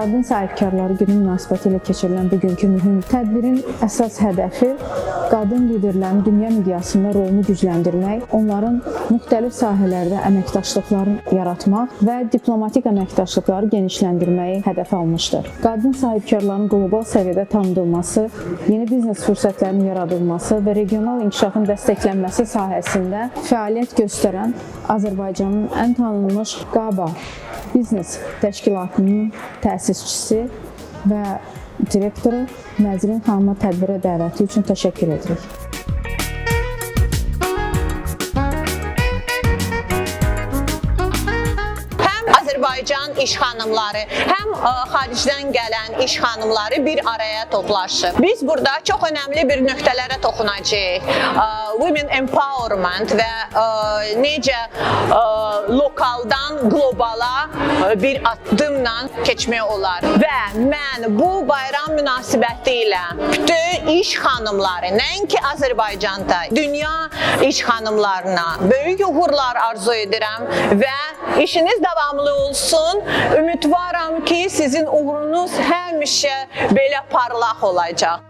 Qadın sahibkarları günü münasibətilə keçirilən bugünkü mühüm tədbirin əsas hədəfi qadın liderlərin dünya miqyasında rolunu gücləndirmək, onların müxtəlif sahələrdə əməkdaşlıqlarını yaratmaq və diplomatik əməkdaşlıqları genişləndirməyi hədəf almışdır. Qadın sahibkarların qlobal səviyyədə tanıdılması, yeni biznes fürsətlərinin yaradılması və regional inkişafın dəstəklənməsi sahəsində fəaliyyət göstərən Azərbaycanın ən tanınmış QABA biznes təşkilatının təsisçisi və direktoru Nəzrin xanıma tədbirə dəvəti üçün təşəkkür edirik. Həm Azərbaycan iş xanımları, həm xaricdən gələn iş xanımları bir araya toplaşıb. Biz burada çox önəmli bir nöqtələrə toxunacağıq. Women empowerment və necə lokaldan qlobala bir addımla keçmək olar. Və mən bu bayram münasibəti ilə bütün iş xanımları, nəinki Azərbaycanda, dünya iş xanımlarına böyük uğurlar arzu edirəm və işiniz davamlı olsun. Ümidvaram ki, sizin uğurunuz həmişə belə parlaq olacaq.